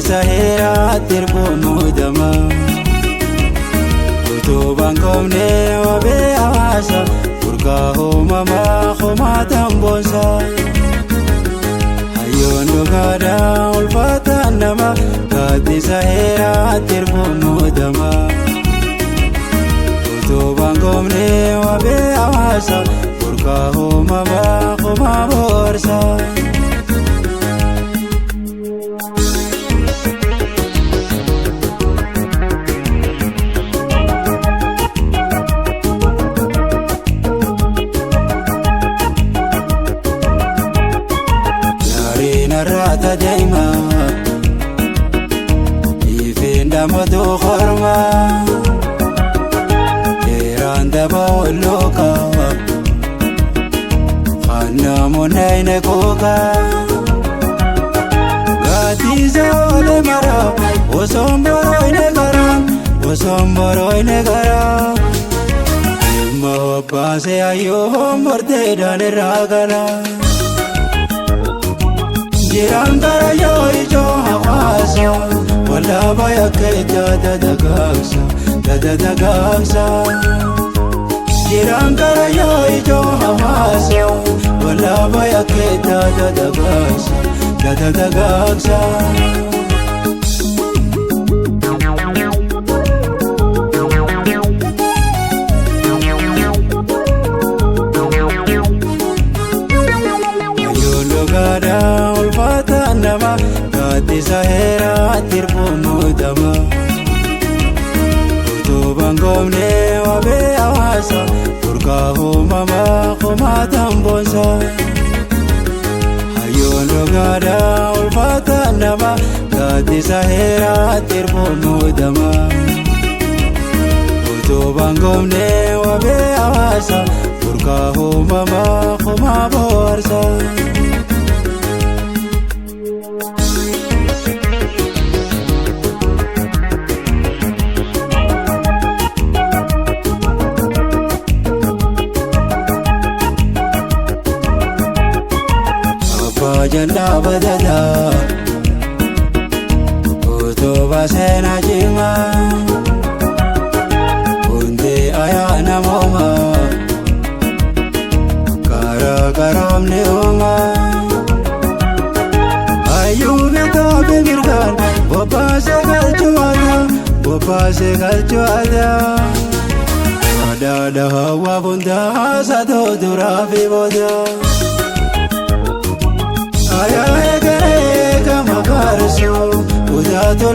Gaaddisa heeraatti hirbuun muudama. Utubaan koomnee wabii hawaasa burqaa uumamaa homaatan boonsa. Hayyoon dhugaadhaa ulfaataan nama gaaddisa heeraatti hirbuun muudama. Utubaan koomnee wabii hawaasa burqaa uumamaa homaa boorsa. Narraata deema ifeen damatu horma dheeraan daba olooka namoonni ayine kooka gaatiisa oole mara osoon borooyne gara osoon borooyne gara dhimma hobbaase ayyoo hombortee daanirraa gala. Jiraan gara yoo ijoo hawaasa walaaba yakka dadagaagsa dadagaagsa. Jiraan gara yoo ijoo hawaasa walaaba yakka dadagaagsa dadagaagsa. Nama gaaddisa heeraatti hirbuun muudama. Utubaan koomnee wabii hawaasa burqaa uumamaa homaatan boonsa. Hayyoon dhugaadhaa ulfaataan nama gaaddisa heeraatti hirbuun muudama. Utubaan koomnee wabii hawaasa burqaa uumamaa homaa boorsa. Jallaa badadaa utubaa seenaa cimaa hundee ayyaana moomaa karaa karoomni uumaa hayyuu bitaa fi mirgaan bobbaasee galchuu aadaa bobbaasee galchuu aadaa badhaadha hawaa hundaa satoo duraa fi booda. Ayyaa eegalee gama kaarsu udaatu.